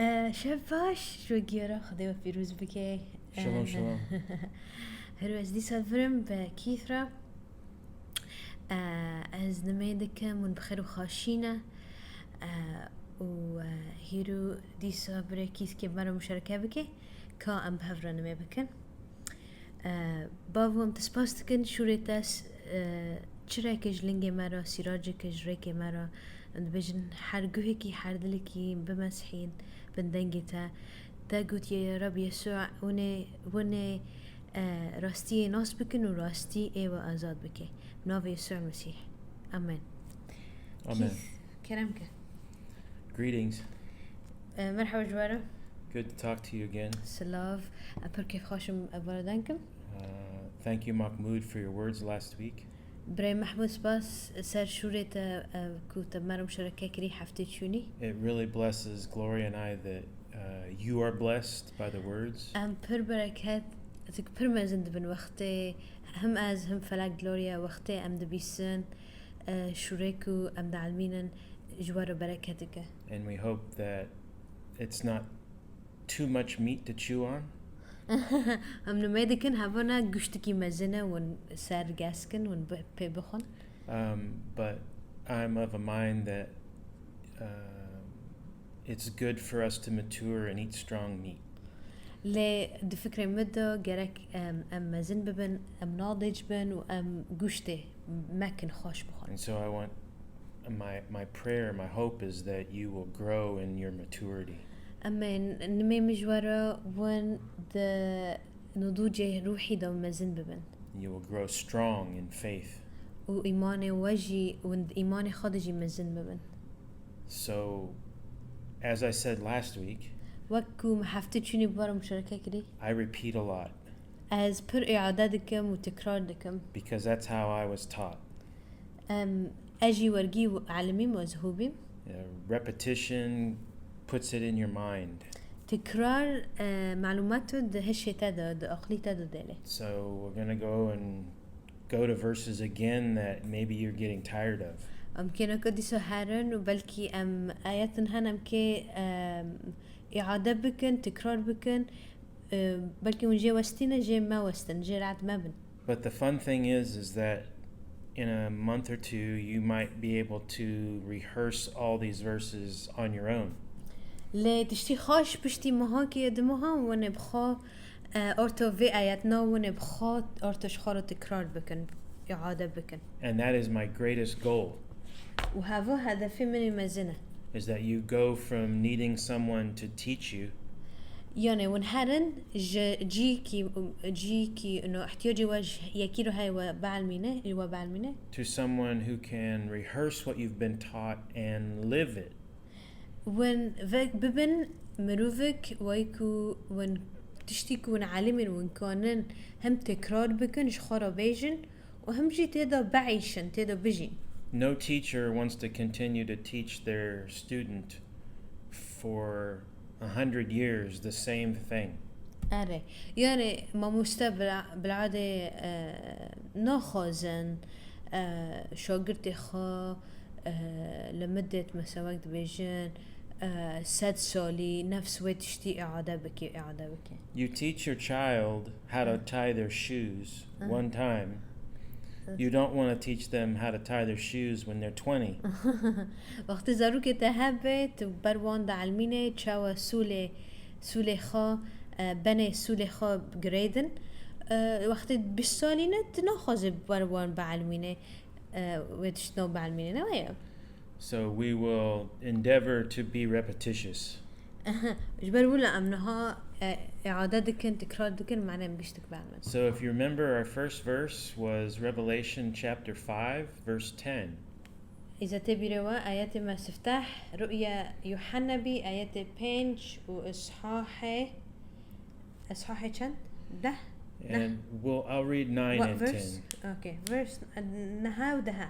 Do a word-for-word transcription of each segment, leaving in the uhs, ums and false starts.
Ee, şev baş, ji we giyara Xwedê we pîroz bike. Shalom, Ee, shalom. Hero ez dîsa virim bi Keith re. Ee, ez nimê dikim, hûn bi xêr û xaşî ne. Ee, û, e, hero dîsa birê Keith ke me re muşereke bike, ka em bi hev re nimê bikin. Ee, Bavo, em te spas dikin, şûrê te s-, e, çireke ji lingê me re, sîraceke ji rêkê me re, em dibêjin her guhekî, her dilekî bimesihîn, bin dengê te. Te gotiye, ya Reb Yesû, winê, winê, e, rastiyê nas bikin û rastî ê we azad bike. Bi navê Yesû Mesîh. Amen. Amen. Keith, kerem ke. Greetings. E, merhaba ji we re. Good to talk to you again. Silav. E, pir kêfxweş im, e, we re deng kim. Uh, thank you, Mahmoud, for your words last week. Birê Mehmûd, spas ser şûrê te, e, ku te me re muşereke kirî heftê çûnî. It really blesses Gloria and I that, uh, you are blessed by the words. Em pir bereket, pir mezin dibin wextê hem ez hem Felek Gloria wextê em dibîsin, e, şûrê ku em dielmînin ji we re bereket dike. And we hope that it's not too much meat to chew on. Em nimê dikin, hevana guştikî mezin e, hûn ser gez kin, hûn bi-, pê bixwin. Um, but I'm of a mind that, um, it's good for us to mature and eat strong meat. Lê di fikrê min de gerek em, em mezin bibin, em nadêc bin û em guştê mekin xweş bixwin. And so I want, my, my prayer, my hope is that you will grow in your maturity. Em ê n-, nimê min ji we re win di nudûcê ruhî de mezin bibin. You will grow strong in faith. Û îmanê we jî, win di îmanê xwe de jî mezin bibin. So, as I said last week, Wek ku me heftê çûnî bi we re muşereke kirî, I repeat a lot. Ez pir îade dikim û tekrar dikim. Because that's how I was taught. Em, ez jî wergî elimîm, ez hûbîm. Uh, repetition puts it in your mind. Tekrar, e, malûmat di hişê te de, di aqlî te de dêlê. So we're gonna go and go to verses again that maybe you're getting tired of. Em kêneke dîsa herin û belkî em ayetin hene em kê, em, îade bikin, tekrar bikin. E, belkî hûn jê westîne, jê me westin, jê rehet me bin. But the fun thing is, is that in a month or two, you might be able to rehearse all these verses on your own. Lê tiştî xweş piştî mehakê, di meha winê bi xwe, e, orto vê ayetna winê bi xwe, orto ji xwe re tekrar bikin, îade bikin. And that is my greatest goal. Û heva hedefê min ê mezin e. Is that you go from needing someone to teach you Yani, hûn herin ji cîkî, cîkî, no, ihtiyacê we ji yekî re heye we bielmîne, li we bielmîne. To someone who can rehearse what you've been taught and live it. Win vek bibin mirovek wayî ku win tiştî ku win elimîn win kanin hem tekrar bikin, ji xwe re bêjin û hem jî tê de biîşin, tê de bijîn. No teacher wants to continue to teach their student for a hundred years the same thing. Erê. Yani, mamoste bila-, biladê, e, naxwazin, e, şagirtê xwe, e, li midêt mesela wek dibêjin, e, sed salî nefs wê tiştî îade bike, îade bike. You teach your child how to tie their shoes one time. You don't want to teach them how to tie their shoes when they're twenty. Wextê zarokê te hebe, tu ber wan dielmîne çawa sûlê, sûlê xwe, e, benê sûlê xwe girêdin. E, wextê bîst salî ne, tu naxwazê ber wan bielmîne, e, wê tiştna bielmîne, ne weye? So we will endeavor to be repetitious. Ji ber wilo em niha, e, îade dikin, tekrar dikin, mane em giştik bermin. So if you remember, our first verse was Revelation chapter five, verse ten. Îza tê bîrê we, ayetê me sifteh, Ru'ya Yuhanna bî, ayetê pênc û ishahê, ishahê çend? Deh? Neh. And we'll, I'll read nine What and verse? ten. Okay, verse, e, neha û deha.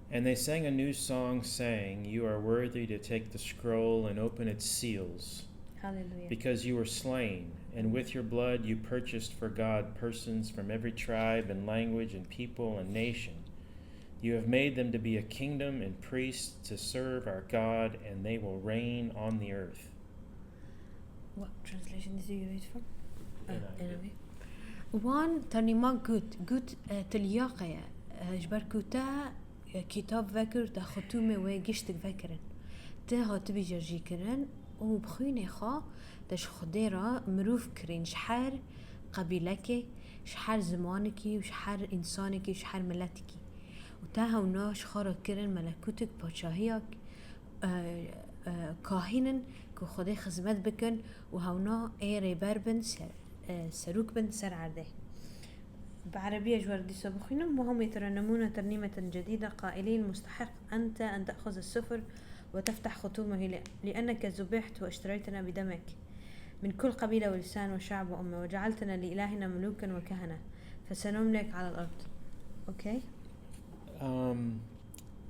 And they sang a new song, saying, "You are worthy to take the scroll and open its seals, Hallelujah. Because you were slain, and with your blood you purchased for God persons from every tribe and language and people and nation. You have made them to be a kingdom and priests to serve our God, and they will reign on the earth." What translation did you read from? Ah, N I V. N I V. Wan ternîma got, got, e, tu liyaqe ye. E, ji ber ku te, e, kitab vekir, te xitûmê wê giştik vekirin. Tu hatibî cercîkirin û bi xwînê xwe te ji Xwedê re mirov kirîn ji her qebîlekê, ji her zimanekî û ji her însanekî, ji her miletekî. Û te hewna ji xwe re kirin melekûtik, paçahiyak, e, e, kahîn in ku Xwedê xizmet bikin û hewna ê rêber bin, ser, e, serok bin ser erdê. Bi erebî ez ji we re dîsa bixwînim: وهم يترنمون ترنيمة جديدة قائلين: مستحق أنت أن تأخذ السفر وتفتح ختومه، ل-، لأنك ذبحت واشتريتنا بدمك من كل قبيلة ولسان وشعب وأمة، وجعلتنا لإلهنا ملوكا وكهنة، فسنملك على الأرض. Okay? Um,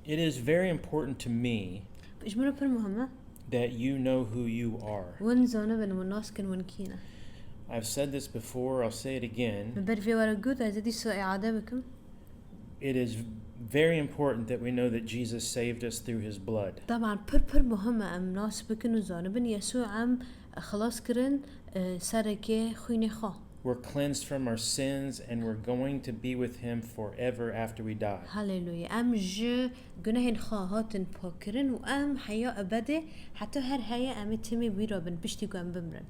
it is very important to me Ji min re pir muhim e. that you know who you are. Win zanibin, win nas kin, win kî ne. I've said this before, I'll say it again. Min ber vê were got, ez ê dîsa îade bikim. It is very important that we know that Jesus saved us through his blood. Teban pir pir muhim e em nas bikin û zanibin Yesû em xilas kirin, e, serekê xwînê xwe. We're cleansed from our sins and we're going to be with him forever after we die. Haleluya. Em ji gunehên xwe hatin pakkirin û em heya ebedê, heta her heye em ê timî wî re bin, piştî ku em bimrin.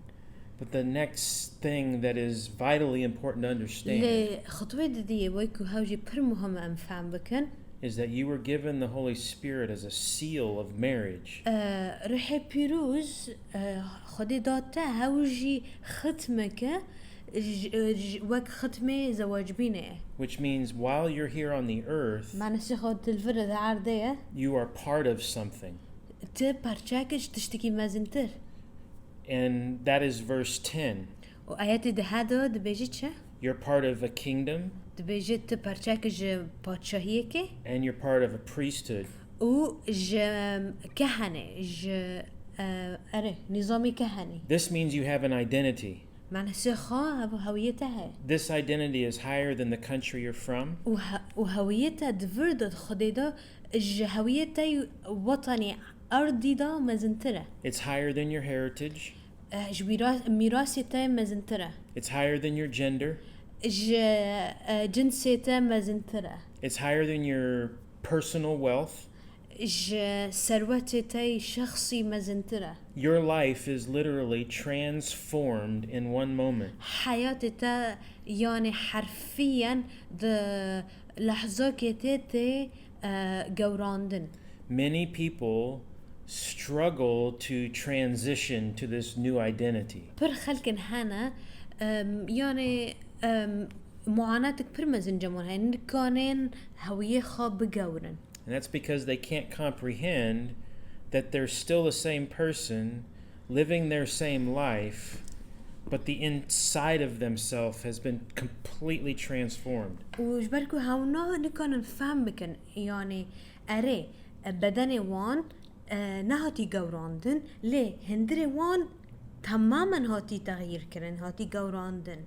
But the next thing that is vitally important to understand Lê xutwê didiyê wê ku hew jî pir muhim e em fehm bikin. is that you were given the Holy Spirit as a seal of marriage. E, Ruhê Pîroz, e, Xwedê da te hew jî xitmeke, j-, j-, wek xitmê zewacbînê ye. Which means while you're here on the earth, Manasê xwe tu li vir de erdê ye, you are part of something. Tu parçeyek ji tiştekî mezintir. And that is verse ten. Û ayetê dehê de dibêje çi? You're part of a kingdom Dibêje tu parçeyek ji padşahiyekê and you're part of a priesthood. û ji, em, kehenê, ji, e, erê, nîzamê kehenî. This means you have an identity. Manasê xwe hev-, hewiyê te heye. This identity is higher than the country you're from. Û he-, û hewiyê te di vir de, di Xwedê de, ji hewiyê te û wetanê erdî de mezintir e. It's higher than your heritage. E, ji wîra-, mîrasê te mezintir e. It's higher than your gender. Ji, e, cinsê te mezintir e. It's higher than your personal wealth. Ji serwetê te yî şexsî mezintir e. Your life is literally transformed in one moment. Heyatê te, yanî herfiyen di lehzakê tê tê, e, gewrandin. Many people struggle to transition to this new identity. Pir xelkin hene, em, yanî, em, muanatik pir mezin cem wan heye, nikanên hewiyê xwe bigewrin. And that's because they can't comprehend that they're still the same person, living their same life, but the inside of themselves has been completely transformed. Û ji ber ku hewna nikanin fehm bikin, yanî erê, e, bedenê wan, e, nehatî gewrandin, lê hundirê wan temamen hatî texyîr kirin, hatî gewrandin.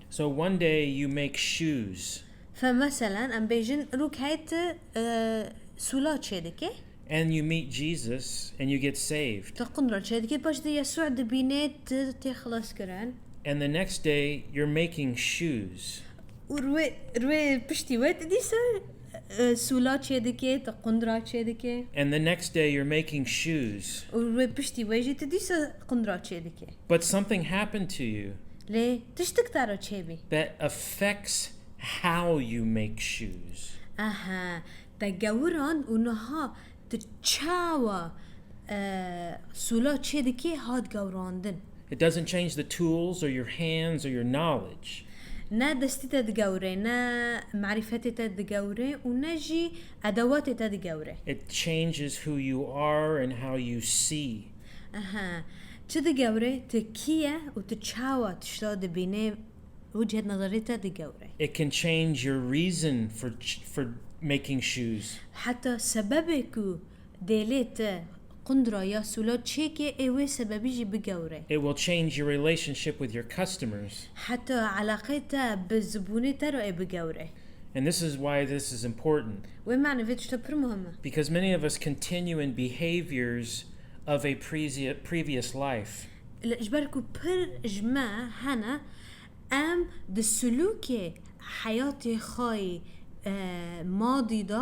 So one day you make shoes, Fe meselen, em bêjin, rûk heye tu, e, sûla çêdikê, and you meet Jesus and you get saved. tu qundra çêdikê, paş de Yesû dibînê, tu tê xilas kirin. And the next day you're making shoes. Û rûê, rûê piştî wê tu dîsa, e, sûla çêdikê, tu qundra çêdikê. And the next day you're making shoes. Û rûê piştî wê jî tu dîsa qundra çêdikê. But something happened to you Lê tiştik te re çêbî. that affects how you make shoes. Aha, te gewirand û niha tu çawa, e, sûla çêdikê hat gewrandin. It doesn't change the tools or your hands or your knowledge. Ne destî te digewre, ne marîfetê te digewre û ne jî edewatê te digewre. It changes who you are and how you see. Aha. Çi digewre, tu kî ye û tu çawa tişta dibîne, wichet nezerê te digewre. It can change your reason for ch- for making shoes. Heta sebebê ku dêlê te qundra ya sûla çêke, ê wê sebebî jî bigewre. It will change your relationship with your customers. Heta eleqê te bi zibûnê te re ê bigewre. And this is why this is important. Wê mane vê tişta pir muhim e. Because many of us continue in behaviors of a prezi- previous life. Li- ji ber ku pir ji me hene, em di silûkê heyatê xwe yê, e, madî de,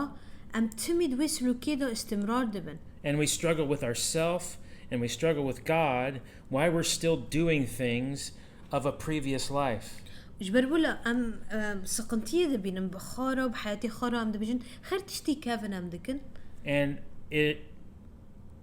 em timî di wê silûkê de îstimrar dibin. And we struggle with ourself and we struggle with God, why we're still doing things of a previous life. Ji ber wilo em, em, siqintiyê dibînin bi xwe re, bi heyatê xwe re, em dibêjin, xêr tiştî kevin em dikin. And it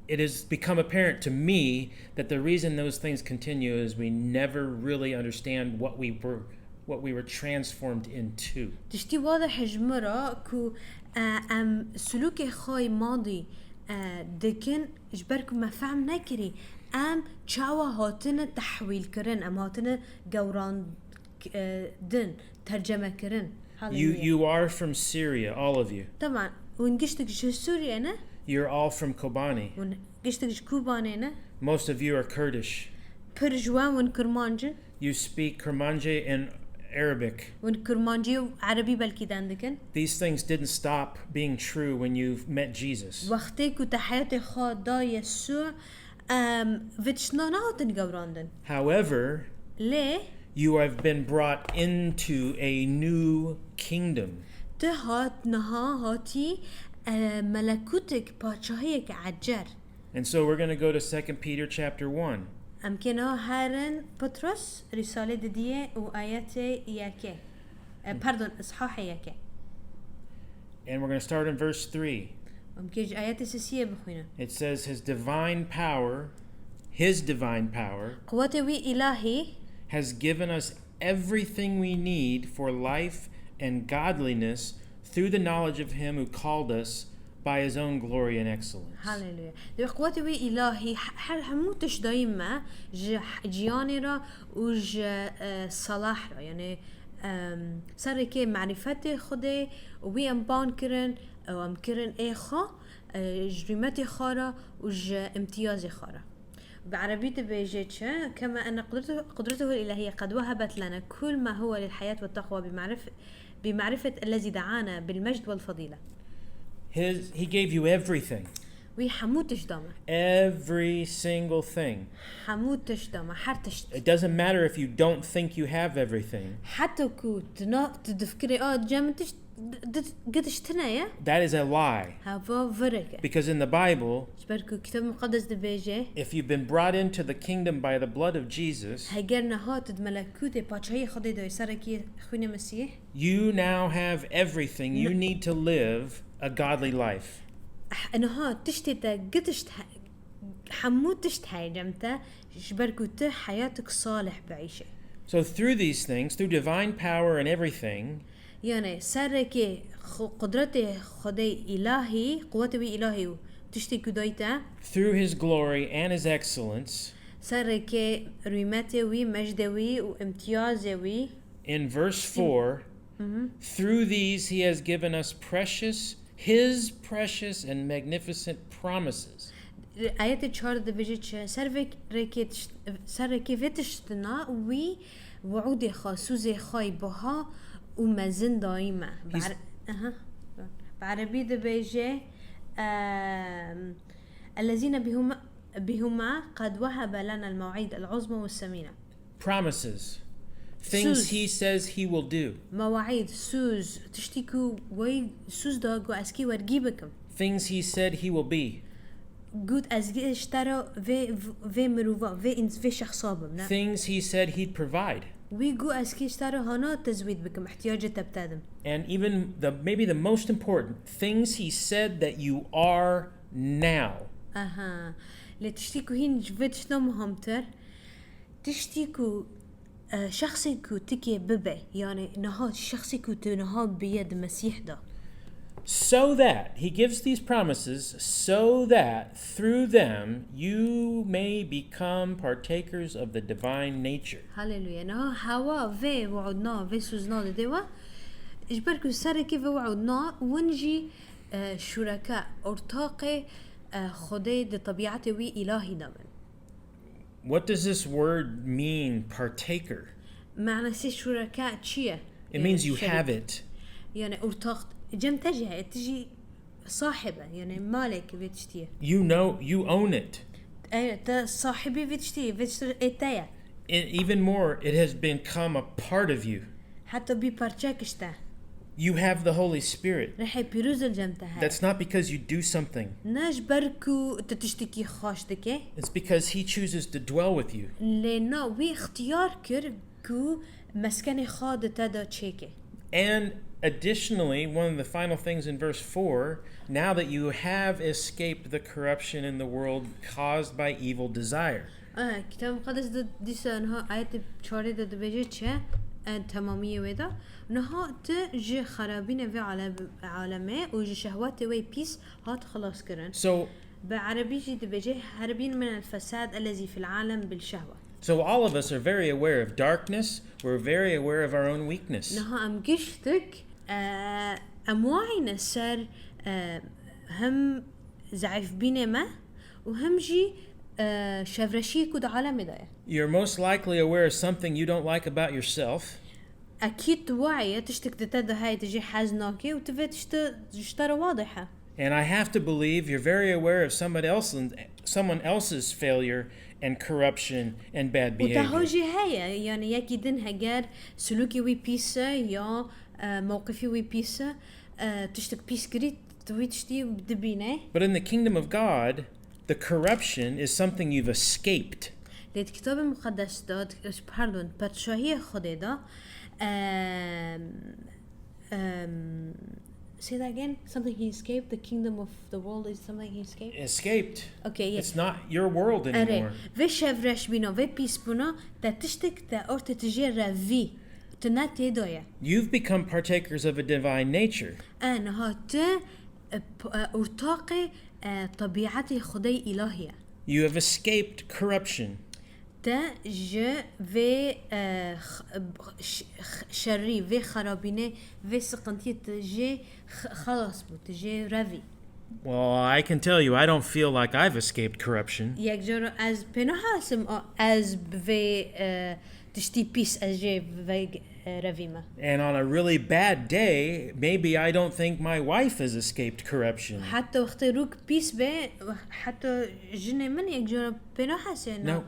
it has become apparent to me that the reason those things continue is we never really understand what we were what we were transformed into. Tiştî wadih ji min re ku, e, em silûkê xwe yê madî, e, dikin, ji ber ku me fehm nekirî, em çawa hatine tehwîlkirin, em hatine gewrandin, tercemekirin. You Hallelujah. You are from Syria, all of you. Teban, hûn giştik ji Sûriyê ne? You're all from Kobani. Hûn giştik ji Kobanê ne? Most of you are Kurdish. Pir ji we hûn Kurmanc in. You speak Kurmanji and Arabic. Hûn Kurmancî û Erebî belkî den dikin. These things didn't stop being true when you met Jesus. Wextê ku te heyatê xwe da Yesû, em, vê tiştna nehatin gewrandin. However, Lê you have been brought into a new kingdom. Tu hat niha hatî, e, melekûtek, paçahiyek ecer. And so we're gonna go to Second Peter chapter one. Em kê niha herin Petros, Rîsalê didiyê û ayetê yekê. E, pardon, ishahê yekê. And we're gonna start in verse three. Em kê ji ayetê sisiyê bixwînin. It says, "His divine power, his divine power Quwetê wî îlahî has given us everything we need for life and godliness through the knowledge of him who called us by his own glory and excellence." Haleluya. Dê quwetê wî îlahî he-, her hemû tişt dayî me ji h-, ciyanê re û ji, e, selah re. Yani, em, serê kê marîfetê Xwedê û wî em ban kirin û em kirin ê xwe, e, ji rîmetê xwe re û ji imtiyazê xwe re. Bi erebî dibêje çi? "كما أن قدرته، قدرته الإلهية قد وهبت لنا كل ما هو للحياة والتقوى بمعرف-، بمعرفة الذي دعانا بالمجد والفضيلة." His, he gave you everything. Wî hemû tişt da me. Every single thing. Hemû tişt da me, her tişt. It doesn't matter if you don't think you have everything. Heta ku tu na-, tu difikirî, "A, cem min tişt, di-, di-, gi tişt tune ye?" That is a lie. Heva virek e. Because in the Bible, Ji ber ku Kitab Muqaddes dibêje, if you've been brought into the kingdom by the blood of Jesus, Heger niha tu di melekûtê paçahiyê Xwedê de yî serekî xwînê Mesîh, you now have everything you need to live a godly life. Eh, niha tiştê te, gi tişt he-, hemû tişt heye cem te, ji ber ku tu heyatek salih biîşe. So through these things, through divine power and everything, Yani, serekê xu-, qudretê Xwedê îlahî, quwetê wî îlahî û tiştê ku dayî te, through his glory and his excellence, serekê rûmetê wî, mejdê wî û imtiyazê wî. In verse four, through these he has given us precious, his precious and magnificent promises. Ayetê çar dibêje çi? Ser vê rekê tişt-, ser rekê vê tiştina wî wiûdê xwe, sûzê xwe yî biha û mezin dayî me. Bi He's ere-, aha. Bi erebî dibêje, em, "الذين بهما، بهما قد وهب لنا المواعيد العظمى والثمينة." Promises. Things Sûz. He says he will do. Mewaîd, sûz, tiştî ku wey sûz da ku ez kê wergî bikim. Things he said he will be. Got ez kê ji te re vê, vê mirova, vê îns-, vê şexsa bim, ne? Things he said he'd provide. Wî got ez kê ji te re hana tezwîd bikim, ihtiyacê te bi te dim. And even the, maybe the most important, things he said that you are now. Aha. Lê tiştî ku hîn ji vê tişta muhimtir, tiştî ku, e, şexsê ku tu kê bibe, yani niha şexsê ku tu niha biye di Mesîh de. So that, he gives these promises so that through them you may become partakers of the divine nature. Haleluya. Niha hewa vê wiûdna, vê sûzna dide we, ji ber ku serekê vê wiûdna, win jî, e, şureka, ortaqê, e, Xwedê di tebîetê wî îlahî de bin. What does this word mean, partaker? Manasê şureka çi ye? It means you have it. Yani ortak, cem te jî heye, tu jî sahib e, yani malek vê tiştî ye. You know, you own it. E, te sahibî vê tiştî, vê tiştî ê te ye. And even more, it has become a part of you. Heta bî parçek ji te. You have the Holy Spirit. Rihê pîroz li cem te heye. That's not because you do something. Ne ji ber ku tu tiştekî xweş dike. It's because he chooses to dwell with you. Lê na wî ixtiyar kir ku meskenê xwe di te de çêke. And additionally, one of the final things in verse four, now that you have escaped the corruption in the world caused by evil desire. Ah, Kitab Mukaddes de dîsa niha ayetê çarê de dibêje çi? E, temamiyê wê de. Niha tu ji xerabînê vê alem-, alemê û ji şehwetê wê pîs hat xilas kirin. So, Bi erebî jî dibêje, "Herbîn min el-fesad ellezî fil alem bil şehwe." so all of us are very aware of darkness. We're very aware of our own weakness. Niha em giştik, e, em wayne ser, e, hem zeîfbînê me û hem jî, e, şevreşiyê ku di alemê de ye. You're most likely aware of something you don't like about yourself. Ekîd tu wayê tiştek di te de heye tu jê hez nakê û tu vê tiştê ji te re wadih e. And I have to believe you're very aware of somebody else and someone else's failure and corruption and bad Û te ha behavior. jî heye, yani yekî din heger silûkê wî pîs e ya, e, mewqifî wî pîs e, e, tiştek pîs kirî, tu wî tiştî dibîne. But in the kingdom of God, the corruption is something you've escaped. Lê di Kitabê Muqeddes de, pardon, Padşahiyê Xwedê de, em, em, say that again, something he escaped, the kingdom of the world is something he escaped. Escaped. Okay, yeah. It's not your world Erê, anymore. vê şevreşbîna, vê pîsbûna, te tiştek te ortê tu jê re vî, tu ne tê de ye. You've become partakers of a divine nature. E, niha tu, e, p-, e, ortaqê, e, tebîetê Xwedê îlahî ye. You have escaped corruption. Te ji vê, e, x-, ş-, x-, şerî, vê xerabînê, vê siqintiyê tu jê x-, xelas bû, tu jê revî. Well, I can tell you, I don't feel like I've escaped corruption. Yek cara ez pê nahasim, a, ez bi vê, e, tiştî pîs ez jê ve, e, revîme. And on a really bad day, maybe I don't think my wife has escaped corruption. Heta wextê rûk pîs be, heta jinê min yek cara pê nahese, na, No.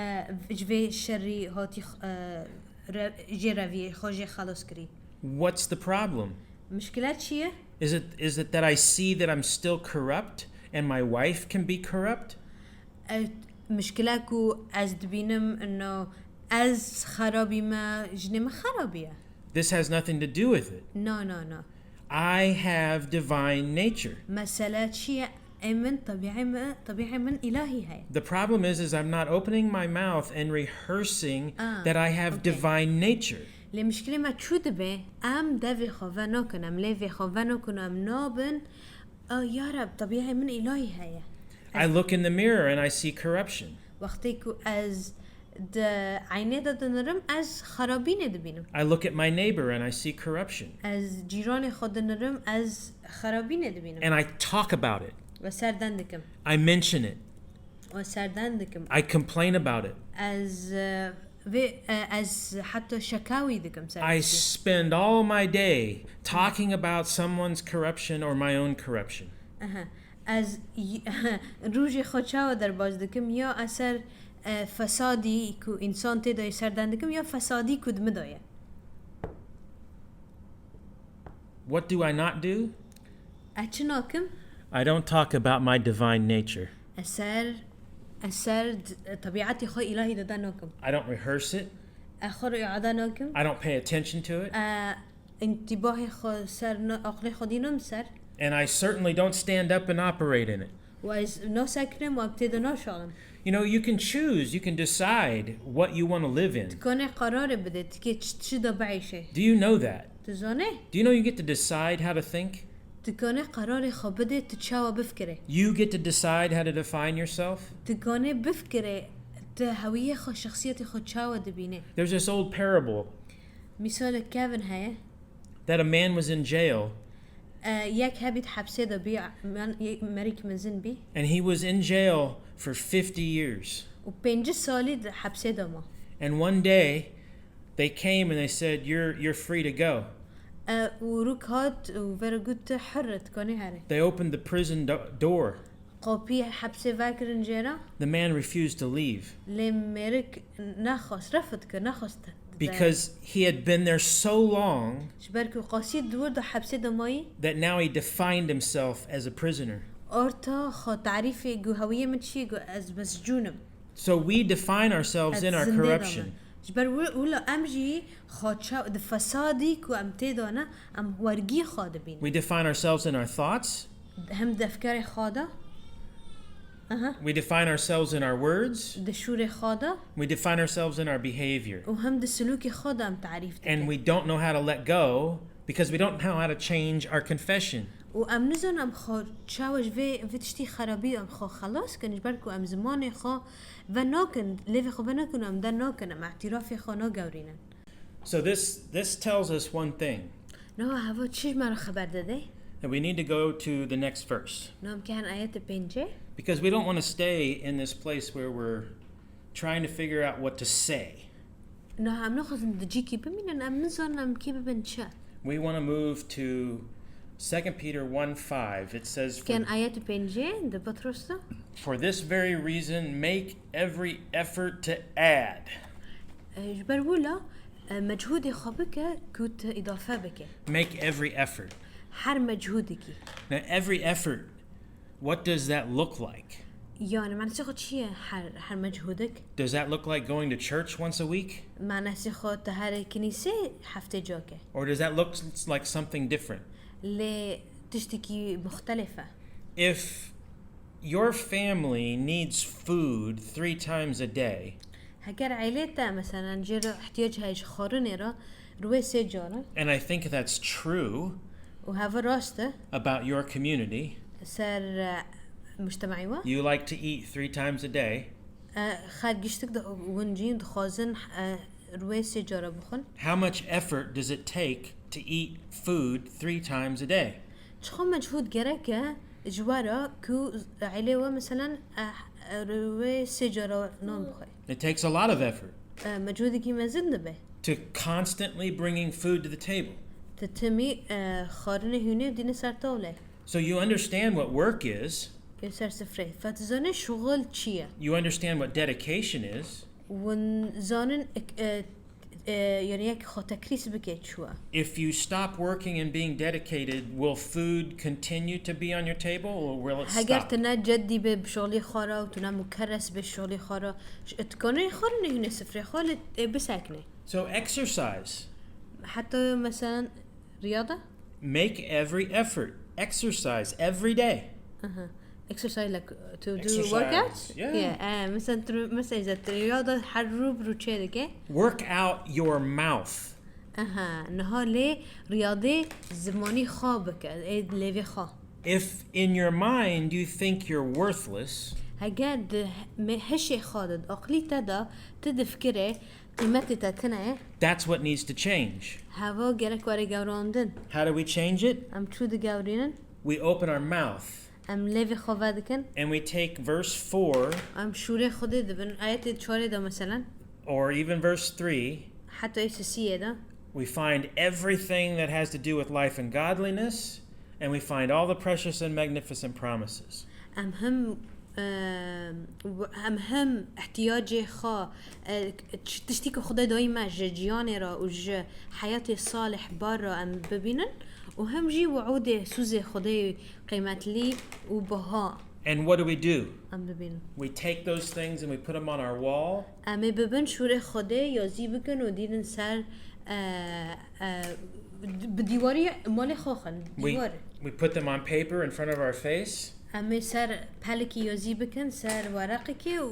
e, ji vê şerî hatî x-, e, re-, jê reviyê, xwe jê xelas kirî. What's the problem? Mişkile çi ye? Is it is it that I see that I'm still corrupt and my wife can be corrupt? E, mişkile ku ez dibînim, no, ez xerabî me, jinê min xerabî ye. This has nothing to do with it. No, no, no. I have divine nature. Mesele çi ye? Ê min, tebîê min, tebîê min îlahî heye. The problem is is I'm not opening my mouth and rehearsing Ah, that I have okay. divine nature. Lê mişkilê me çû dibe, em devê xwe venakin, em lêvê xwe venakin, em nabin, "A, ya Reb, tebîê min îlahî heye." I look in the mirror and I see corruption. Wextê ku ez di eynê de dinirim, ez xerabînê dibînim. I look at my neighbor and I see corruption. Ez cîranê xwe dinirim, ez xerabînê dibînim. And I talk about it. We serden dikim. I mention it. We serden dikim. I complain about it. Ez, e, vê, e, ez heta şekawî dikim ser I tiştî. Spend all my day talking about someone's corruption or my own corruption. Aha. Ez y-, rûjê xwe çawa derbas dikim? Ya ez ser, e, fesadî ku însan tê de ye serden dikim, ya fesadî ku di min de ye. What do I not do? Ez çi nakim? I don't talk about my divine nature. Ez ser, ez ser d-, tebîetê xwe îlahî de de nakim. I don't rehearse it. Ez xwe re îade nakim. I don't pay attention to it. Ez întîbahê xwe ser na-, aqlê xwe dînim ser. And I certainly don't stand up and operate in it. Û ez nasekinim û em tê de naşalin. You know, you can choose, you can decide what you want to live in. Dikanê qerarê bide, tikê çi, çi de bieyşê. Do you know that? Tu zanê? Do you know you get to decide how to think? Dikanê qerarê xwe bide, tu çawa bifikirê. You get to decide how to define yourself. Dikanê bifikirê, tu hewiyê xwe, şexsiyetê xwe çawa dibînê. There's this old parable Mîsalek kevin heye. That a man was in jail E, yek hebî di hepsê de bî, men-, yek merîk mezin bî. And he was in jail for fifty years. Û pêncî salî di hepsê de ma. And one day they came and they said, "You're, you're free to go." E, û rûk hat û vere got, "Tu hir î, dikanî herî." They opened the prison do- door. Qapî hepsê vekirin jê re. The man refused to leave Lê mêrik nexwest, refd kir, nexwest. Because he had been there so long Ji ber ku qasî di wir de hepsê de mayî. That now he defined himself as a prisoner. Orta xwe tarîfê ku hewiyê min çi ye, ku ez mescûn im. So we define ourselves Ez in our zindê de corruption. me. Ji ber wi-, wila em jî xwe ça-, di fesadî ku em tê de ne, em wergî xwe dibînin. We define ourselves in our thoughts. Hem di efkarê xwe de, aha, We define ourselves in our words. di şûrê xwe de We define ourselves in our behavior. û hem di silûkê xwe de em tarîf And dikin. We don't know how to let go because we don't know how to change our confession. Û em nizanin em xwe çawa ji vê, vê tiştî xerabî em xwe xelas kin, ji ber ku em zimanê xwe venakin, lêvê xwe venakin û em dernakin, em îtirafê xwe nagewrînin. So this this tells us one thing, Niha heva çi ji me re xeber dide? that we need to go to the next verse. Niha em kevin ayetê pêncê. Because we don't want to stay in this place where we're trying to figure out what to say. Niha em naxwazin di cîkî bimînin, em nizanin em kê bibin çi. We want to move to Second Peter one five. It says, Kevin for, ayetê pêncê di Petros de. For this very reason, make every effort to add. E, ji ber wila, e, mechûdê xwe bike ku tu îdafe bike. Make every effort. Her mechûdekî. Now, every effort, what does that look like? Yani, manasê xwe çi ye her, her mechûdek? Does that look like going to church once a week? Manasê xwe tu herê kinîsê heftê cake. Or does that look like something different? Lê tiştekî muxtelif e. If your family needs food three times a day, Heger aîlê te, meselen, jê re ihtiyac heye ji xwarinê re, rûyê sê cara. And I think that's true Û heve rast e. About your community. Ser, e, mujtemaî we. You like to eat three times a day. E, xelk giştik di, hûn jî dixwazin, e, rûyê sê cara bixwin. How much effort does it take to eat food three times a day? Çiqas mechûd gerek e ji we re ku aîlê we, meselen, e, e, rûyê sê cara nan bixwe? It takes a lot of effort. E, mechûdekî mezin dibe. To constantly bringing food to the table. Tu timî, e, xwarinê hûnê dîne ser tawlê. So you understand what work is. Yê ser sifrê. Fe tu zanî şuxul çi ye? You understand what dedication is. Hûn zanin, e, e, yani yek xwe tekrîs bike çi ye. If you stop working and being dedicated, will food continue to be on your table or will it Heger stop? Tu ne ceddî be bi şolî xwe re û tu ne mukeres be şolî xwe re, ş-, tu kanê xwarinê hûnê sifrê xwe lê, e, bisekne. So exercise. Heta, meselen, riyada? Make every effort. Exercise every day. Aha. Exercise, like, to do Exercise, workout? Yeah. Yeah. E, mesela, tu, mesela, îza tu riyada her rû bi rû çê dike. Work out your mouth. Aha. Niha lê riyadê zimanî xwe bike, ê lêvê xwe. If in your mind you think you're worthless, Heger di me-, hişê xwe de, di aqlî te de, tu difikirê qîmetê te tune ye, that's what needs to change. Heva gerek were gewrandin. How do we change it? Em çû digewrînin? We open our mouth Em lêvê xwe vedikin. And we take verse four Em şûrê Xwedê dibin. Ayetê çarê de, meselen. Or even verse three. Heta ê sisiyê de. We find everything that has to do with life and godliness, and we find all the precious and magnificent promises. Em him, e, em him ihtiyacê xwe, e, ç-, tiştî ku Xwedê dayî me ji ciyanê re û ji heyatê salih bar re em bibînin û him jî wiûdê sûzê Xwedê qîmetlî û biha And what do we do? Em bibînin. We take those things and we put them on our wall. Em ê bibin şûrê Xwedê yazî bikin û dînin ser, e, e, bi dîwarî malê xwe xin. We, Dîwar. We put them on paper in front of our face. Em ê ser pelekî yazî bikin, ser wereqekê û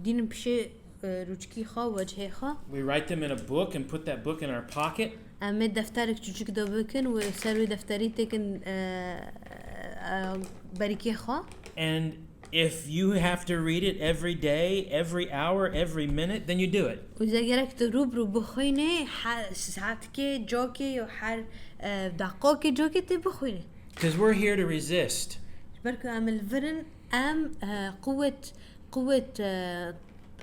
dînin pişê, e, rûçkî xwe, wecihê xwe. We write them in a book and put that book in our pocket. Em ê defterek çûçik de bikin û ser wê defterî têkin, e, e, berîkê xwe. And if you have to read it every day, every hour, every minute, then you do it. Û ze gerek tu rû bi rû bixwînê, her saetkê, cokê ya her, e, deqokê, cokê tê bixwînê. Because we're here to resist. Ji ber ku em li vir in, em, e, quwet, quwet, e,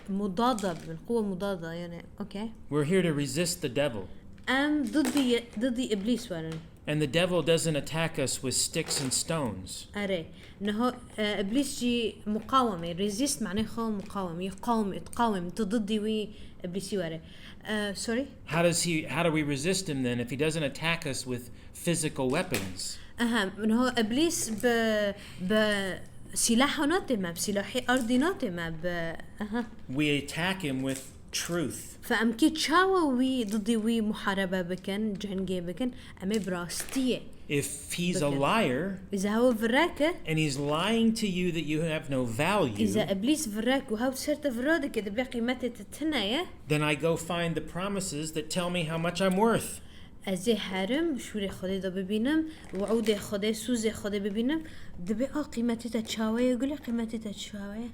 mudada bibin. Quwe mudada, yani, okey. We're here to resist the devil. Em didî, didî îblîs werin. And the devil doesn't attack us with sticks and stones. Erê, niha e, Îblîs jî muqawemê, resist manê xwe muqawem, yuqawim, itqawim, tu didî wî Îblîsî were. E, sorry? How does he how do we resist him then if he doesn't attack us with physical weapons? Aha, niha Îblîs bi, bi sîlaha nate me, bi sîlahê ardî nate me, bi, aha. We attack him with truth. Fe em kê çawa wî didî wî muharebe bikin, cengê bikin, em ê bi rastiyê. If he's a liar Îza hew virek e, and he's lying to you that you have no value, îza Îblîs virek û hew ser te vira dike, dibe qîmetê te tune ye. Then I go find the promises that tell me how much I'm worth. Ez ê herim şûrê Xwedê de bibînim, wiûdê Xwedê, sûzê Xwedê bibînim, dibe a qîmetê te çawa ye, gulê qîmetê te çawa ye?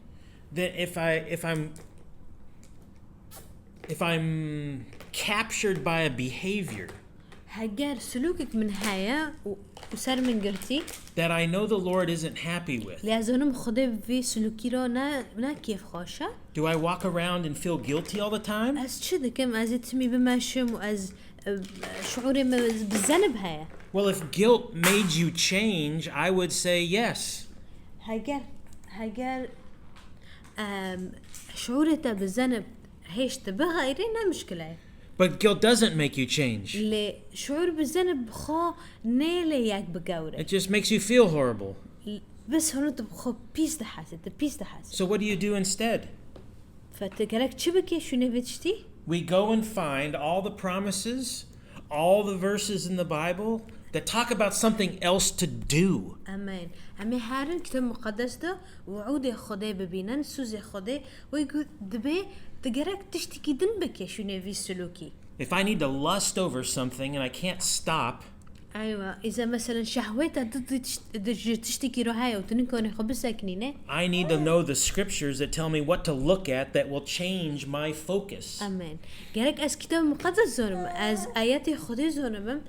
Then if I if I'm if I'm captured by a behavior Heger silûkek min heye û, û ser min girtî, that I know the Lord isn't happy with, lê ez zanim Xwedê vê silûkî re ne, ne kêfxweş e. Do I walk around and feel guilty all the time? Ez çi dikim? Ez ê timî bimeşim û ez, e, şiûrê me bi zenib heye. Well, if guilt made you change, I would say yes. Heger, heger, em, şiûrê te bi zenib hêşt bixeyrê ne mişkile ye. But guilt doesn't make you change. Lê şiûr bi zenib bi xwe nêlê yek bi gewre. It just makes you feel horrible. Bes hûn tu bi xwe pîs dihesî, tu pîs dihesî. So what do you do instead? Fe tu gerek çi bikê şûnê vê tiştî? We go and find all the promises, all the verses in the Bible that talk about something else to do. Amen. Em ê herin Kitab Muqeddes de wiûdê Xwedê bibînin, sûzê Xwedê, wê ku dibê tu gerek tiştekî din bikê şûnê vî silûkî. If I need to lust over something and I can't stop, Eywa, îza meselen şehweta tu, tu tişt-, tu ji tiştekî re heye û tu nikanî xwe bisekinîne. I need to know the scriptures that tell me what to look at that will change my focus. Amen. Gerek ez Kitab Muqeddes zonim, ez ayetê Xwedê zonibim,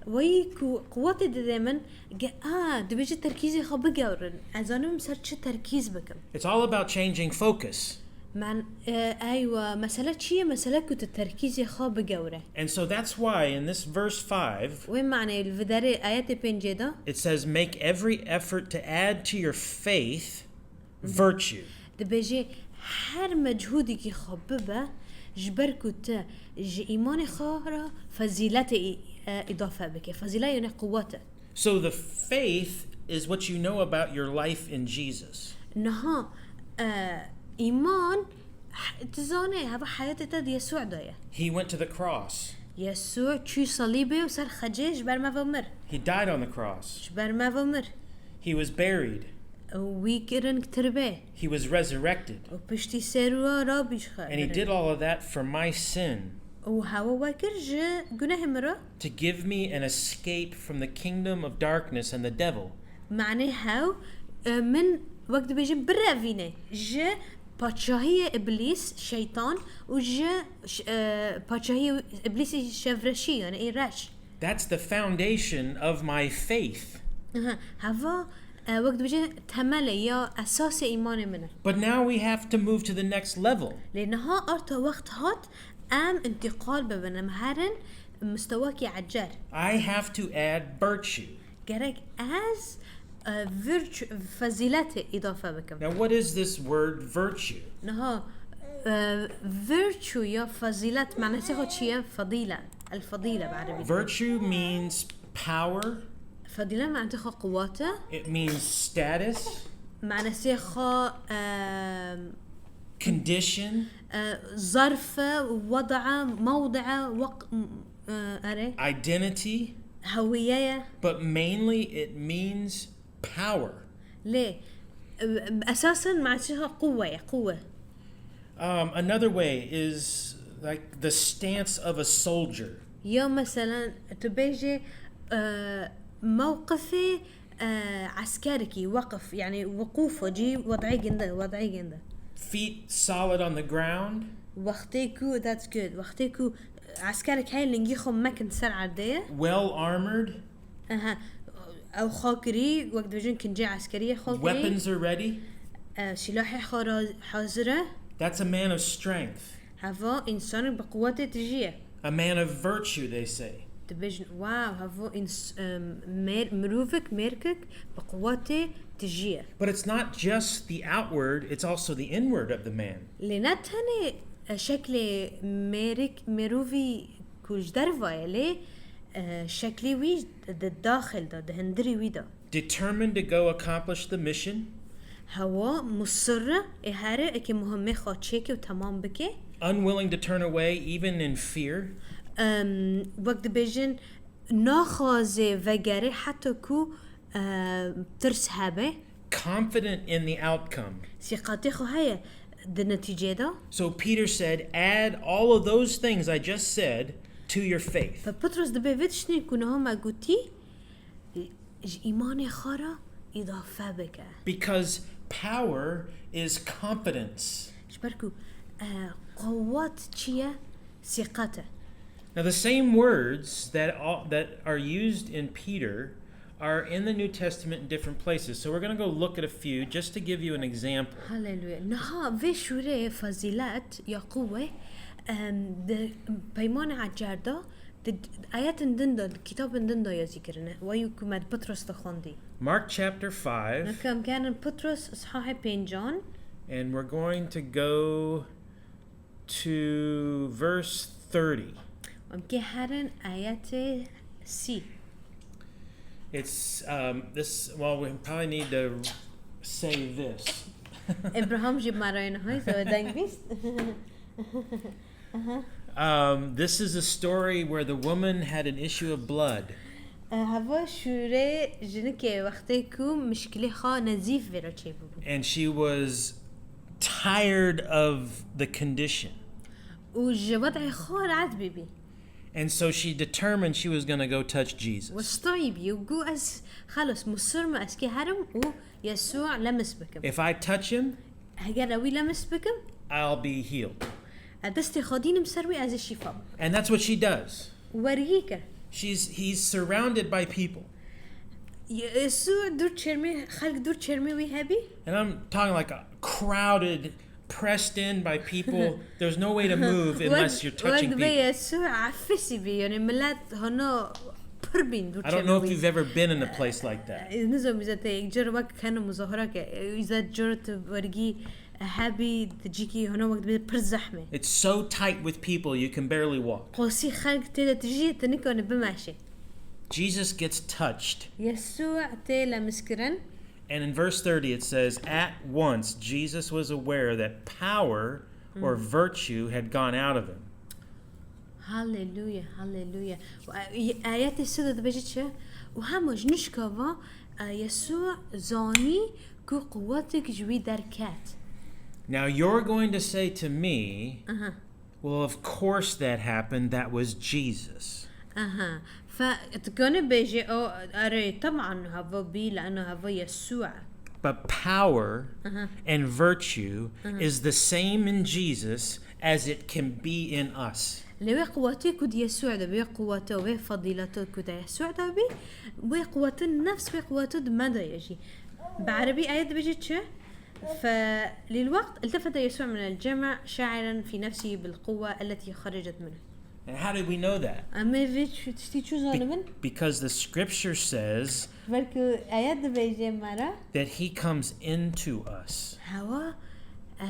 weyî ku quwetê dide min, ge-, a, dibêje terkîzê xwe bigewrin. Ez zanim ser çi terkîz bikim. It's all about changing focus. Men, e, eywa, mesele çi ye? Mesele ku tu terkîzê xwe bigewre. And so that's why in this verse five, Wê maneyê li viderê ayetê pêncê de it says, "Make every effort to add to your faith virtue." dibêje, her mechûdekî xwe bibe, ji ber ku tu ji îmanê xwe re fezîletê î-, e, îdafe bike. Fezîlet yani quwet e. So the faith is what you know about your life in Jesus. Niha, e, îman, h-, tu zanê, heva heyatê te di Yesû de ye. He went to the cross. Yesû çû salîbê û ser xecê ji ber me ve mir. He died on the cross. Ji ber me ve mir. He was buried. Û wî kirin tirbê. He was resurrected. Û piştî sêr û rabî ji xwe. And he did all of that for my sin. Û hewa we kir ji gunehê min re. To give me an escape from the kingdom of darkness and the devil. Manê hew, e, min wek dibêjin birevîne ji paçahiyê Îblîs, şeytan û ji ş-, e, paçahiyê Îblîsî şevreşî, yani ê reş. That's the foundation of my faith. Aha, heva, e, wek dibêjin temelê ya esasê îmanê min e. But now we have to move to the next level. Lê niha arta wext hat em întîqal bibin, em herin mistewakî ecer. I have to add virtue. Gerek ez, e, virtue, fezîletê îdafe bikim. Now, what is this word virtue? Niha, e, virtue ya fezîlet manasê xwe çi ye? Fedîle. El fedîle bi erebî. Virtue means power, Fedîle manasê xwe quwet e. It means status, Manasê xwe, e, condition, e, zarf e, weda, mewdi, weq-, m-, e, erê, identity, hewiye ye. But mainly it means power. Lê, e, esasen manasê xwe quwe ye, quwe. Um, another way is like the stance of a soldier. Ya meselen, tu bêjê, e, mewqifê, e, eskerekî, weqf, yani wuqûf, cî wed'ê ginde, wed'ê ginde. Feet solid on the ground. Wextê ku, that's good, wextê ku eskerek heye lingî xwe mekin ser erdê ye. Well armored. Aha, ew xwe kirî, wek dibêjin kincê eskeriyê xwe kirî. Weapons are ready. E, sîlahê xwe ra-, hazir e. That's a man of strength. Heva însanek bi quwetê tijî ye. A man of virtue, they say. Dibêjin, wow, hevo ins-, em, mêr-, mirovik, mêrkik bi quwetê tijî ye. But it's not just the outward, it's also the inward of the man. Lê ne tenê, e, şeklê mêrik, mêrovî ku ji derva ye, lê, e, şeklê wî di daxil de, di hindirê wî de. Determined to go accomplish the mission. Hewa musirre ê here eke muhimmê xwe çêke û temam bike. Unwilling to turn away, even in fear. Em, wek dibêjin, naxwaze vegere heta ku, e, tirs hebe. Confident in the outcome. Sîqatê xwe heye di netîcê de. So Peter said, add all of those things I just said to your faith. Fe Petros dibê vê tiştên ku niha me gotî, ji îmanê xwe re îdafe bike. Because power is confidence. Ji ber ku, e, qewet çi ye? Sîqet e. Now, the same words that are, that are used in Peter are in the New Testament in different places. So we're going to go look at a few just to give you an example. Haleluya. Niha vê şûrê fazîlet ya quwe, em, di peymana ecer de, di ayetên din de, di kitabên din de yazî kirine. Wayî ku me di Petros de xwendî. Mark chapter five, Naka em kerin Petros ishahê pêncan. And we're going to go to verse thirty. Em kê herin ayetê sî. It's, um, this, well, we probably need to say this. Abraham jî marayên hoy, so deng bîst. Um, this is a story where the woman had an issue of blood. E, heva şûrê jinikê wextê ku mişkilê xwe nezîf vê re çêbûbû. And she was tired of the condition. Û ji wed'ê xwe rehet bîbî. And so she determined she was going to go touch Jesus. Westayî bî û got ez xelas musir me ez kê herim û Yesû lemis bikim. If I touch him, Heger ew wî lemis bikim, I'll be healed. e, destê xwe dînim ser wî ez ê şîfa bim. And that's what she does. Wergî kir. She's, he's surrounded by people. Yesû dûr çêrmê, xelk dûr çêrmê wî hebî. And I'm talking like a crowded, pressed in by people. There's no way to move unless you're touching Wek dibê people. Yesû efisî bî, yani millet hano pir bîn dûr I don't know çêrmê if wî. you've ever been in a place like that. Ez nizam îzet ê yek car wek hene muzahara ke, îzet car tu wergî hebî di cîkî hano wek dibê pir zehmê. It's so tight with people you can barely walk. Qosî xelk tê de tijî tu nikane bimeşê. Jesus gets touched. Yesû tê lemiskirin. And in verse thirty it says, at once Jesus was aware that power or virtue had gone out of him. Haleluya, haleluya. Û, e, ayetê sê de dibêje çi? Û hema ji nişka va, e, Yesû zanî ku quwetek ji wî derket. Now you're going to say to me, Aha. Well, of course that happened. That was Jesus. Aha. Fe, tu kanî bêjî, o, erê, teban heva bî, lano heva Yesû e. But power Aha. and virtue is the same in Jesus as it can be in us. Lê wê quwetê ku di Yesû de, wê quwete, wê fedîlete ku di Yesû de bî, wê quwete nefs, wê quwete di me de ye jî. Bi erebî ayet dibêje çi? فللوقت التفت يسوع من الجمع شاعرا في نفسه بالقوة التي خرجت منه. And how did we know that? Em ê vê çi-, tiştî çû zanibin? Because the scripture says Belkî ayet dibêje me re. That he comes into us. Hewa, e,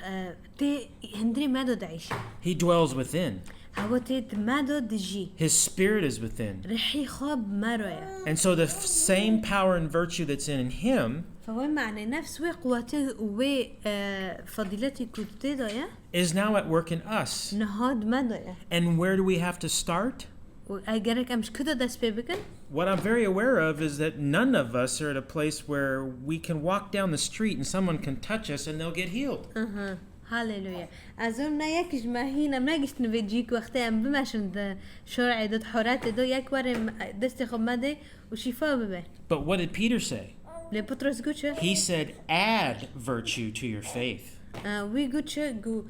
e, tê hundirê me de diêşe. He dwells within. Hewa tê di me de dijî. His spirit is within. Rihî xwe bi me re ye. And so the f- same power and virtue that's in him Fe wê mane nefs wê quwete û wê, e, fedîletî ku tê de ye, is now at work in us. Niha di me de ye. And where do we have to start? Û e, gerek em ji ku de dest pê bikin? What I'm very aware of is that none of us are at a place where we can walk down the street and someone can touch us and they'll get healed. Aha. Haleluya. Ez û ne yek ji me hîn em negiştin vê cî ku wextê em bimeşin di şorê de, di horetê de, yek were me-, destê xwe me de û şîfa bibe. But what did Peter say? Lê Petros got çi? He said, add virtue to your faith. E, wî got çi? Got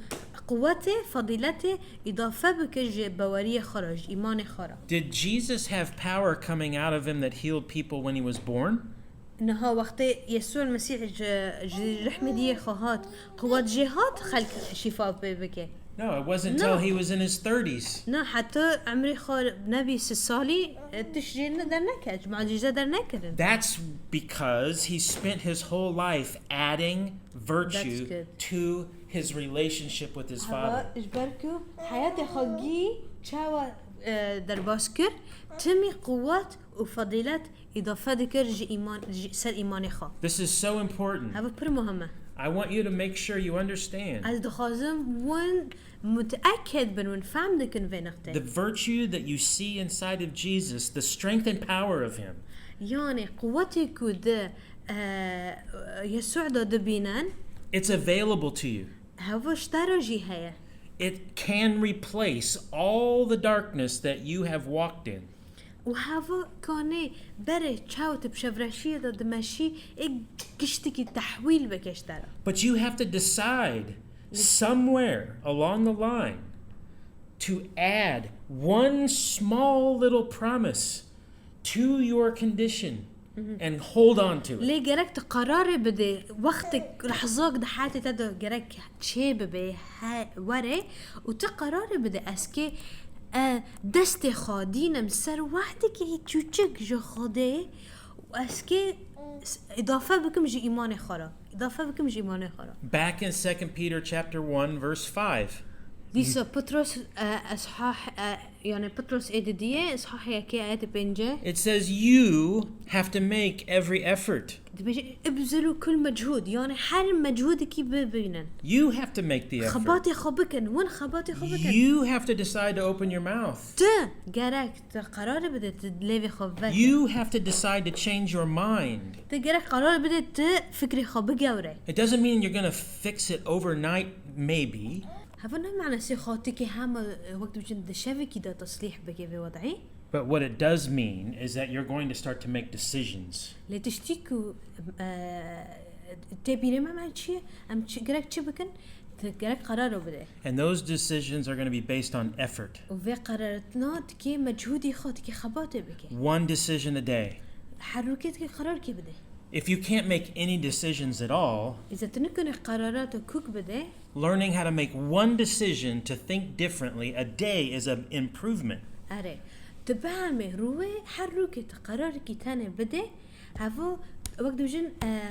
quwetê, fedîletê îdafe bike ji baweriyê xwe re, ji îmanê xwe re. Did Jesus have power coming out of him that healed people when he was born? Niha wextê Yesû Mesîh ji, ji rehmê diyê xwe hat, quwet jê hat xelk şîfa pê bike. No, it wasn't until No. he was in his thirties. Na, heta emrê xwe nebî si salî, e, tişt jê ne-, dernekeç, mucize dernekirin. That's because he spent his whole life adding virtue That's good. to his relationship with his Hava father. ji ber ku heyatê xwe gî çawa, e, derbas kir, timî quwet û fedîlet îdafe dikir ji îman, ji ser îmanê xwe. This is so important. Hava pir muhim e. I want you to make sure you understand Ez dixwazim win muteeked bin, win fehm dikin vê niqtê. the virtue that you see inside of Jesus, the strength and power of him. Yani quwetê ku di, e, Yesû de dibînin, It's available to you. heva ji te re jî heye. It can replace all the darkness that you have walked in. Û heva kanê berê çawa tu bi şevreşiyê de dimeşî, ê giştikî tehwîl bike ji te re. But you have to decide somewhere along the line to add one small little promise to your condition and hold on to it. Lê gerek tu qerarê bidê, wextek, lehzak di heyatê te de gerek çê bibe, he, were û tu qerarê bidê, ez kê, e, destê xwe dînim ser wehdekî çûçik ji Xwedê û ez kê s-, îdafe bikim ji îmanê xwe re. Îdafe bikim ji îmanê xwe re. Back in Second Peter chapter one, verse five. Dîsa Petros, e, eshah, e, yani Petros ê didiyê, eshah yekê ayetê pêncê. It says you have to make every effort. Dibêje, ibzulu kul mechûd, yani her mechûdekî bibînin. You have to make the effort. Xebatê xwe bikin, win xebatê xwe bikin. You have to decide to open your mouth. Tu gerek tu qerarê bide, tu lêvê xwe veke. You have to decide to change your mind. Tu gerek qerar bide, tu fikrê xwe bigewre. It doesn't mean you're going to fix it overnight, maybe, Heva ne mane sê xwe tu kê hema, e, wek dibêjin di şevekî de teslîh bike vê wed'î. but what it does mean is that you're going to start to make decisions. Lê tiştî ku, e, tê bîrê me, me çi ye? Em çi, gerek çi bikin? Tu gerek qeraro bide. And those decisions are going to be based on effort. Û vê qerartina tu kê mechûdî xwe, tu kê xebatê bike. One decision a day. Her rûkê tu kê qerar kê bide. If you can't make any decisions at all, Îza tu nikune qerara tu kûk bide, learning how to make one decision to think differently a day is an improvement. Erê. Tu bihemê rûê her rûkê tu qerarekî tenê bide, heva wek dibêjin, e,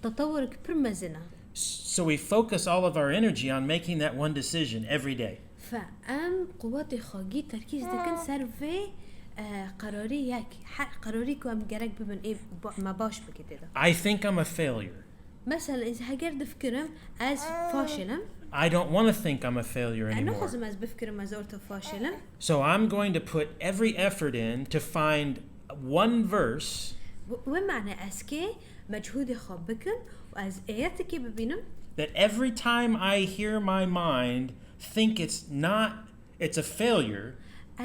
tetewurek pir mezin e. So we focus all of our energy on making that one decision every day. Fe em quwetê xwe gî terkîz dikin ser vê, e, qerarî yek, her qerarî ku em gerek bibin ê ba-, me baş bike tê de. I think I'm a failure. Mesela ez heger difikirim ez faşil im. I don't want to think I'm a failure Ez anymore. naxwazim ez bifikirim ez orta faşil im. So I'm going to put every effort in to find one verse Wê mane ez kê mechûdê xwe bikim û ez êyetekê bibînim. that every time I hear my mind think it's not, it's a failure,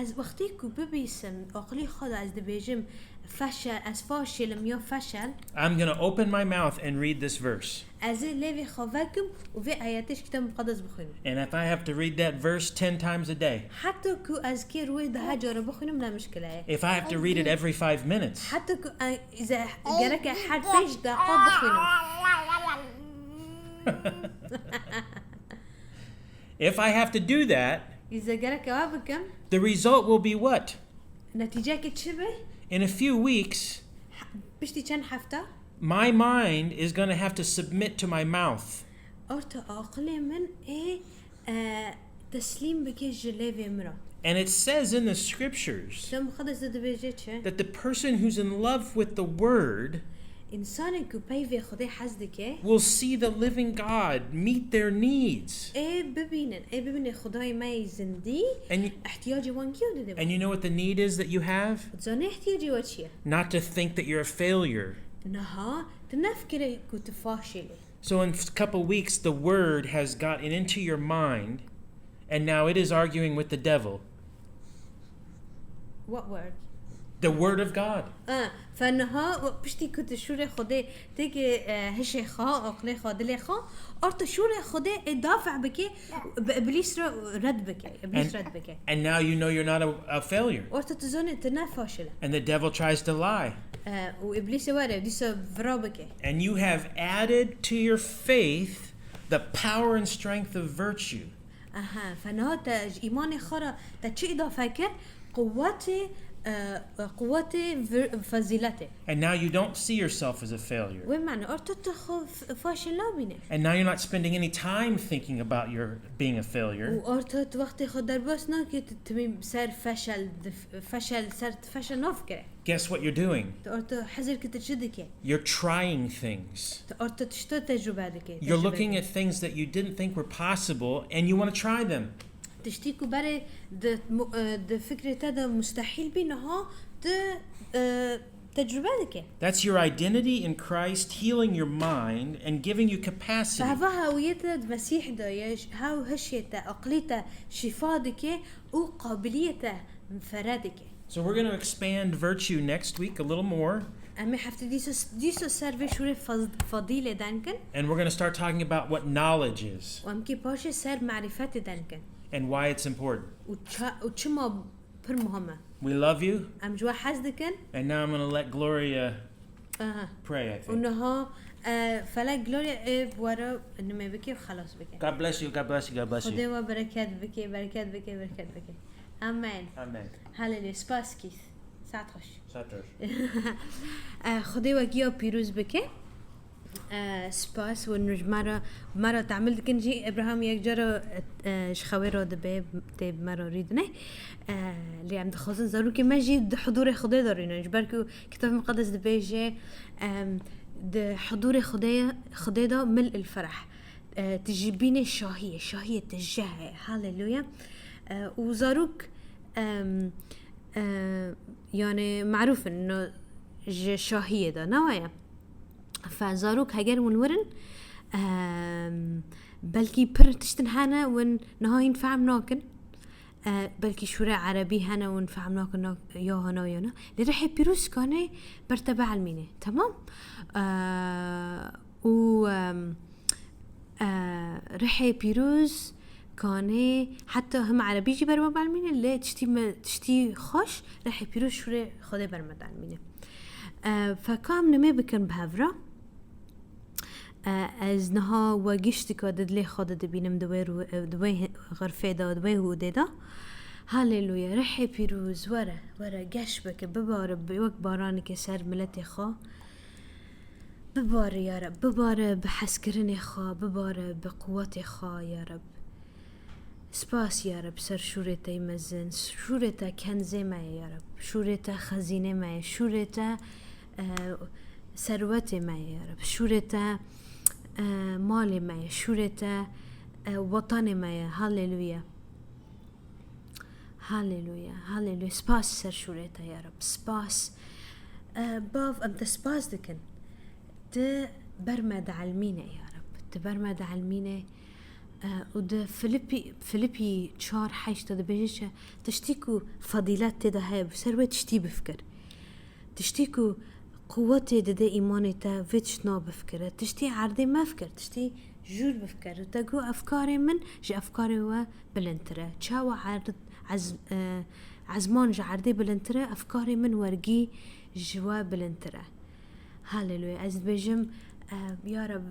Ez wextê ku bibîsim, aqilî xwe de ez dibêjim feşel, ez faşil im ya feşel. I'm going to open my mouth and read this verse. Ez ê lêvê xwe vekim û vê ayetê ji Kitab Muqeddes bixwînim. And if I have to read that verse ten times a day, Heta ku ez kê rûyê daha cara bixwînim ne mişkile ye. if I have to read it every five minutes, Heta ku e, ze, gereke her pênc deqa bixwînim. if I have to do that, Îze gereke wa bikim. the result will be what? Netîceke çi be? In a few weeks, Piştî çend hefta? My mind is going to have to submit to my mouth. Orta aqilê min ê, e, teslîm bike ji lêvê min re. And it says in the scriptures Kitab Muqeddes de dibêje çi? that the person who's in love with the word Însanê ku peyvê Xwedê hez dike, will see the living God meet their needs. ê bibînin, ê bibînin Xwedayê me yê zindî, And you, ihtiyacê wan kî dide. and you know what the need is that you have? Zanî ihtiyacê we çi ye? Not to think that you're a failure. Niha, tu nefikire ku tu faşil î. So in a couple weeks, the word has gotten into your mind, and now it is arguing with the devil. What word? The word of God. Ah, fe niha, we piştî ku tu şûrê Xwedê têkê, e, hişê xwe, aqilê xwe, dilê xwe, orta şûrê Xwedê ê dafe bike, bi Îblîs re red bike, Îblîs And- red bike. And now you know you're not a, a failure. Orta tu zanî tu ne faşil e. And the devil tries to lie. E, û Îblîsê were, dîsa vira bike. And you have added to your faith the power and strength of virtue. Aha, fe niha te ji îmanê xwe re te çi îdafe kir? Quwetê, e, quwetê vir-, fezîletê. And now you don't see yourself as a failure. Wê mane, orto tu xwe f-, faşil nabîne. And now you're not spending any time thinking about your being a failure. Û orto tu wextê xwe derbas nake tu timî ser feşel, dif-, feşel, ser feşel nafikire. Guess what you're doing? Tu orto hizir ki tu çi dike? You're trying things. Tu orto tişto tecrube dike. You're looking at things that you didn't think were possible and you want to try them. Tiştî ku berê di, mu-, e, di fikrê te de mustehîl bî, niha tu, e, tecrube dike. That's your identity in Christ, healing your mind and giving you capacity. Heva hewiyê te di Mesîh de ye, hew hişê te, aqlî te şîfa dike û qabiliyê te fere dike. So we're going to expand virtue next week a little more. Em ê hefte dîsa, dîsa ser vê şûrê faz-, fadîlê denkin. And we're going to start talking about what knowledge is. Û em kî paşê ser marîfetê denkin. And why it's important. Û ça-, û çima pir muhim e. We love you. Em ji we hez dikin. And now I'm going to let Gloria Aha. pray, I Û think. Niha, e, felek Gloria ê bi we re nimê bike û xelas bike. God bless you, God bless you, God bless Xwedê you. We bereket bike, bereket bike, bereket bike. Amen. Amen. Hallelujah. Spas Keith. Saet xweş. Saet xweş. E, Xwedê we giya pîroz bike. E, spas we ji me re, me re temil dikin jî. Abraham yek cara, e, ji xewê re dibe, tê bi me re rûdine. E, lê em dixwazin zarokê me jî di hudûrê Xwedê de rûnin. Ji ber ku Kitab Muqeddes dibêje, em, di hudûrê Xwedê, Xwedê de mil il ferah. E, tu ji bînê şahiyê, şahiyê tu jeh e. Haleluya. E, û zarok, em, e, yani marûf in, no, ji şahiyê de, ne waya? Fe zarok heger hûn werin, em, belkî pir tiştin hene, hûn niha hîn fehm nakin. E, belkî şûrê erebî hene, hûn fehm nakin, na-, ya hene ya ne. Lê rihê pîroz kanê ber te bielmîne, temam? E, û, em, e, rihê pîroz kanê heta him erebî jî ber we bielmîne, lê tiştî me, tiştî xweş, rihê pîroz şûrê Xwedê ber me dielmîne. E, fe ka em nimê bikin bi hev re. E, ez niha we giştika di dilê xwe de dibînim, di wê rû-, e, di wê he-, xirfê de, di wê hûdê de. Haleluya, rihê pîroz, were, were, geş bike, bibare, bi-, wek baranekê ser miletê xwe. Bibare, ya Reb, bibare bi hezkirinê xwe, bibare bi quwetê xwe, ya Reb. Spas, ya Reb, ser şûrê te yê mezin, şûrê te kenzê me ye, ya Reb. Şûrê te xezînê me ye, şûrê te, e, serwetê me ye, ya Reb. Şûrê te, e, malê me ye, şûrê te, e, wetanê me ye. Haleluya. Haleluya, haleluya. Spas ser şûrê te, ya Reb. Spas. E, Bav, em te spas dikin. Tu ber me dielmîne, ya Reb. Tu ber me dielmîne. E, û di Filipî, Filipî çar heşt de dibêje çi? Tiştî ku fedîlet tê de heye, ser wê tiştî bifikir. Tiştî ku quwetê dide îmanê te, vê tiştna bifikire. Tiştî erdê mefikir, tiştî jûr bifikir. Û te got, efkarê min ji efkarê we bilindtir e. Çawa erd, ez-, e, ezman ji erdê bilindtir e, efkarê min wergî ji we bilindtir e. Haleluya. Ez dibêjim, e, ya Reb,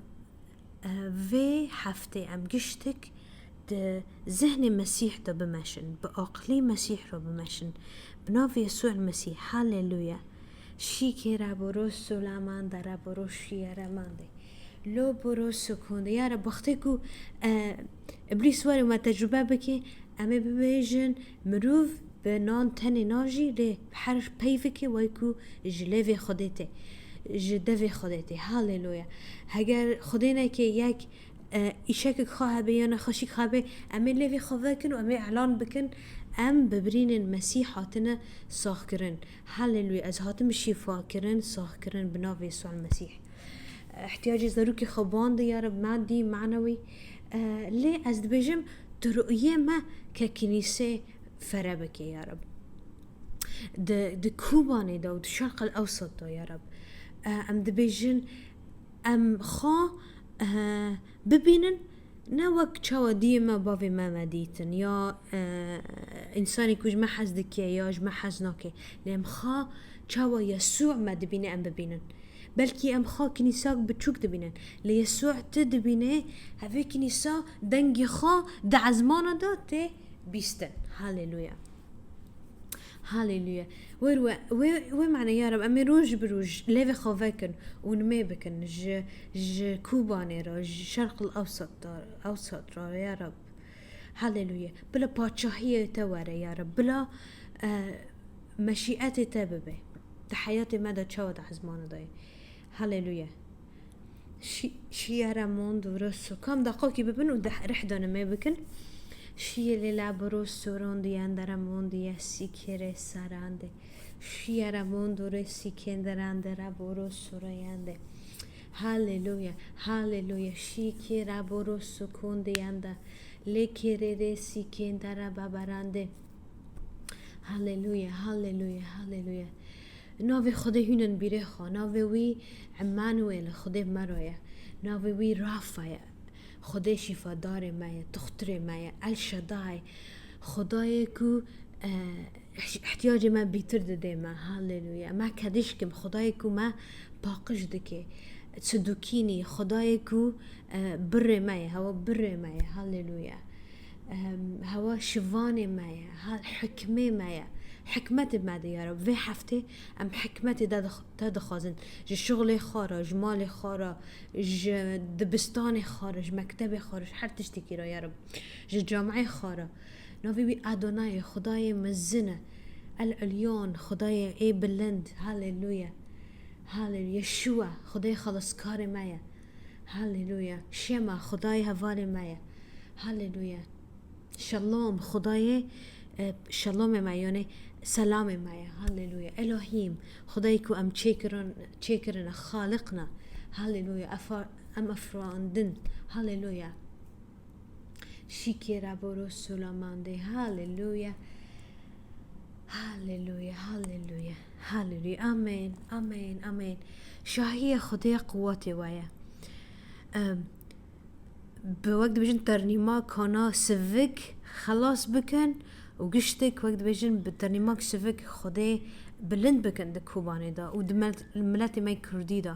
e, vê heftê em giştik di zihnê Mesîh de bimeşin, bi aqilî Mesîh re bimeşin. Bi navê Yesû Mesîh. Haleluya. Şîkê re boro sulamande re boro şiyere mande. Lo boro sukunde. Ya Reb, wextê ku, e, Îblîs were me tecrube bike, em ê bibêjin, mirov bi nan tenê najî, lê her peyvekê wê ku ji lêvê Xwedê tê, ji devê Xwedê tê. Haleluya. Heger Xwedê neke yek, e, îşekek xwe hebe ya nexweşîk xwe hebe, em ê lêvê xwe vekin û em ê elan bikin, em bi birînên Mesîh hatine saxkirin. Haleluya. Ez hatim şîfakirin, saxkirin bi navê Yesû Mesîh. Ihtiyacê zarokê xwe bande, ya Reb, madî, manewî. E, lê ez dibêjim, tu rûyê me ke kinîsê fere bike, ya Reb. Di, di Kobanê de û di Şerq el Ewsat de, ya Reb. E, em dibêjin, em xwe, e, bibînin, ne wek çawa diyê me, bavê me me dîtin, ya, e, însanê ku ji me hez dike, ya ji me hez nake. Lê em xwe çawa Yesû me dibîne, em bibînin. Belkî em xwe kînîsak biçûk dibînin. Lê Yesû tu dibîne, evê kînîsa dengê xwe di ezmana de tê bîstin. Haleluya. Haleluya. Wê, wê, wê, wê mane ya Reb, em ê roj bi roj lêvê xwe vekin û nimê bikin ji, ji Kubanê re, ji Şerq el Ewsat re, Ewsat re ya Reb. Haleluya. Bila paçahiyê te were ya Reb. Bila, e, meşîetê te bibe. Di heyatê me de çawa di ezmana de ye. Haleluya. Şi-, şiyere mond û rosu. Kam deqokî bibin û deh rih danime bikin. Şiyê lê la borosu rondiyende re mondiye sîkêrê serande. Şiyere mond û rê sîkênderande re borosu reyende. Haleluya, haleluya. Şîkê re borosu kondiyende. Lê kêrê rê sîkênde re beberande. Haleluya, haleluya, haleluya. Navê Xwedê hûn in bîrê xwe. Navê wî Emmanuel, Xwedê me re ye. Navê wî Rafa ye. Xwedê şîfadarê me ye, doxturê me ye, El Shaddai. Xwedayê ku, e, ihtiyacê me bîtir didê me. Haleluya. Me kediş kim, Xwedayê ku me paqij dike. Tsidukînî, Xwedayê ku, e, birê me ye, hewa birê me ye. Haleluya. Em, hewa şivanê me ye, ha, hikmê me ye. Hikmetê me de ya Reb. Vê heftê em hikmetê de dix-, te dixwazin. Ji şixulê xwe re, ji malê xwe re, ji dibistanê xwe re, ji mektebê xwe re, ji her tiştekî re ya Reb. Ji cameyê xwe re. Navê wî Adonay e, Xwedayê mezin e. El Elyon, Xwedayê ê bilind. Haleluya. Haleluya. Yeshua, Xwedayê xelaskarê me ye. Haleluya. Shema, Xwedayê hevalê me ye. Haleluya. Shalom, Xwedayê, e, shalomê me, yanî selamê me ye. Haleluya. Elohim, Xwedayê ku em çêkirin, çêkirine, Xaliq ne. Haleluya. Efa-, em efrandin. Haleluya. Şîkê re boro sulamandê. Haleluya. Haleluya, haleluya, haleluya. Amen, amen, amen. Şahiyê Xwedê quwetê we ye. Em, bi wek dibêjin ternîma kana sivik xelas bikin û giştik wek dibêjin bi ternîmak sivik Xwedê bilind bikin di Kobanê de û di mil-, miletê me Kurdî de.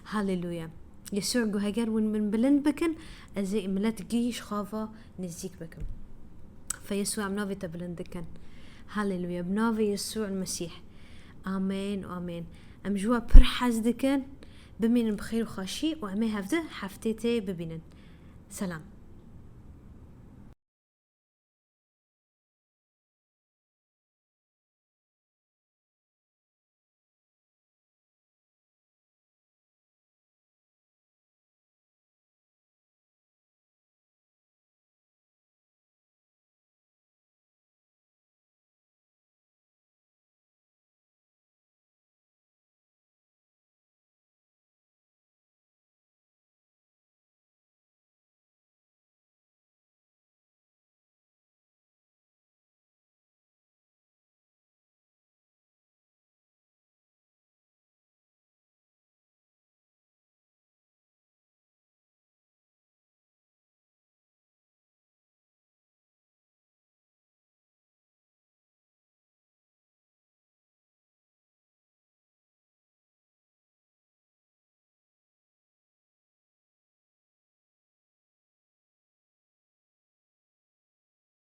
Haleluya. Yesû got, heger hûn min bilind bikin, ez ê milet gî ji xwe ve nêzîk bikim. Fe Yesû, em navê te bilind dikin. Haleluya. Bi navê Yesû el Mesîh. Amen û amen. Em ji we pir hez dikin. Bimînin bi xêr û xweşî û em ê hevdi heftê tê bibînin. Selam.